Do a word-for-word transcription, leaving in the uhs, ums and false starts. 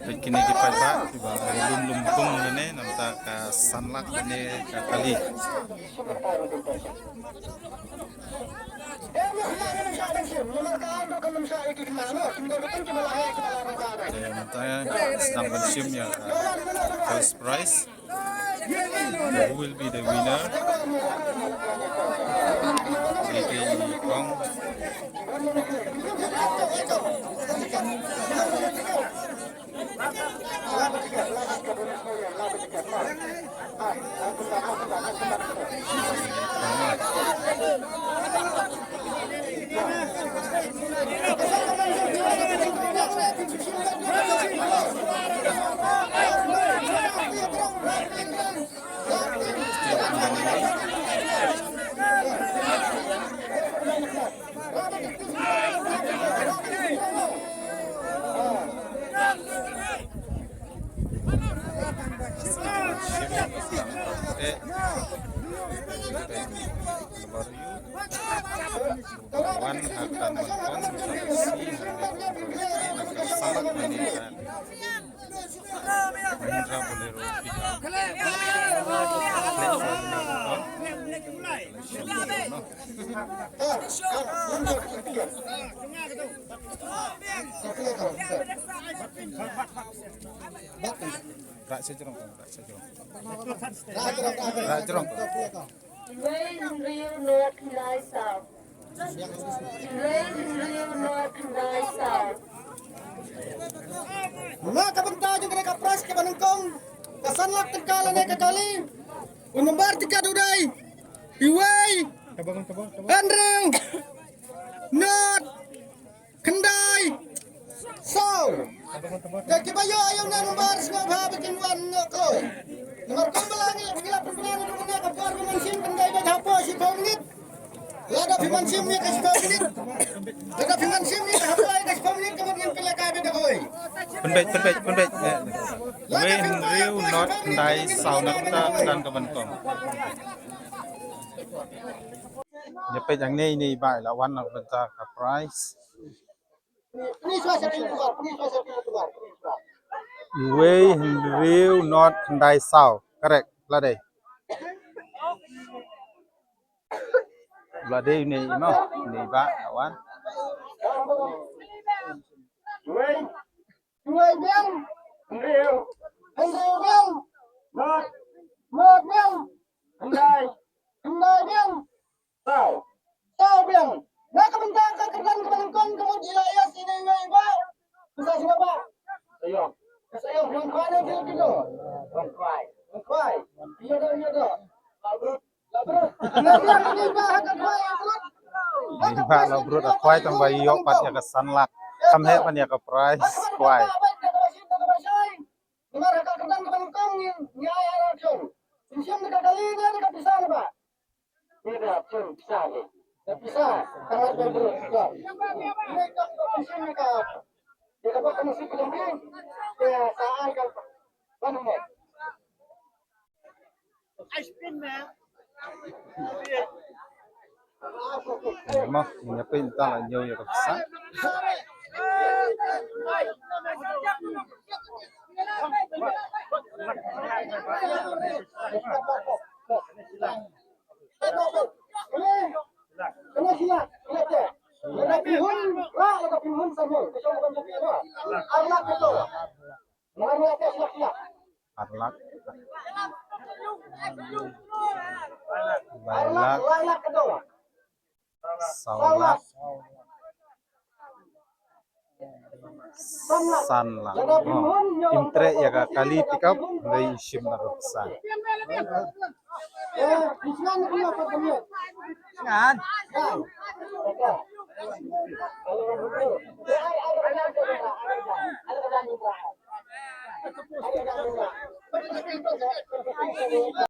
Kine ki paidbah kiba lum lum bung lane namar ka san lak lane ka kali. Te mynta sdang ban shim ïa ka first prize. Who will be the winner? J K Kong. Wan ha ka Bangkong, ha ka C, ha ka Bangkong, ha ka Salak, ha ka Mahindra Bolero pickup. Rah sha jrong, rah sha jrong. Rah jrong. Iwei hynriew nod khyndai saw. Iwei hynriew nod khyndai saw. Na ka bynta jong kane ka prize kaba nyngkong, ka san lak tyngka lane ka kali. U nombar tiket u dei iwei hynriew nod khyndai saw. Te kiba ïoh ïa une u nombar sngewbha ba kin wan noh kloi. Namar kumba la ngi, ngi la pynbna naduh mynne ka por ba mynsiem kan dei beit hapoh shiphew minit. Lada phi mynsiem ïa ka shiphew minit. Lada phi mynsiem ïa ka hapoh ïa ka shiphew minit ka mut ngin pynlehkai beit da kawei. Pynbeit, pynbeit, pynbeit. Iwei hynriew nod khyndai saw na ka bynta kyrdan ka Bangkong. Ïa peit hangne ine i bah i la wan na ka bynta ka prize. Iwei hynriew nod khyndai saw. Correct, la dei. La dei ine i mo, ine i bah i la wan. Iwei biang, hynriew, hynriew biang, nod, nod biang, khyndai, khyndai biang, saw, saw biang. Na ka bynta ka kyrdan kaba nyngkong ka mut i la ïa sini ngai ba. Pisa sini ba. Ayo. Pisa ayo, one five na sini kino. One five. One five. Iya dah, iya dah. Labrut. Labrut. Ini ba ha ka kwai, labrut. Ini ba labrut ha kwai tang ba ïoh pat ïa ka san lak. Kam heh pat ïa ka prize kwai. Namar ha ka kyrdan kaba nyngkong ngi, ngi ai ar option. Option da ka kali ne da ka pisa ne ba. Ni da option pisa ne. Da pisa, tang ar ba brut. Ni ka option ne ka. Ni ka ba ka nasib ka jong ngi. Ni sa ai ka ba ne. Ice cream, man. Ïa ma, ïa pynta la ñiew ïa ka pisa. Ar lak. Lai lak. Saw lak. San lak. Oh. Im treh ïa ka kali pickup, ngi shim na ka pisa. Ngan.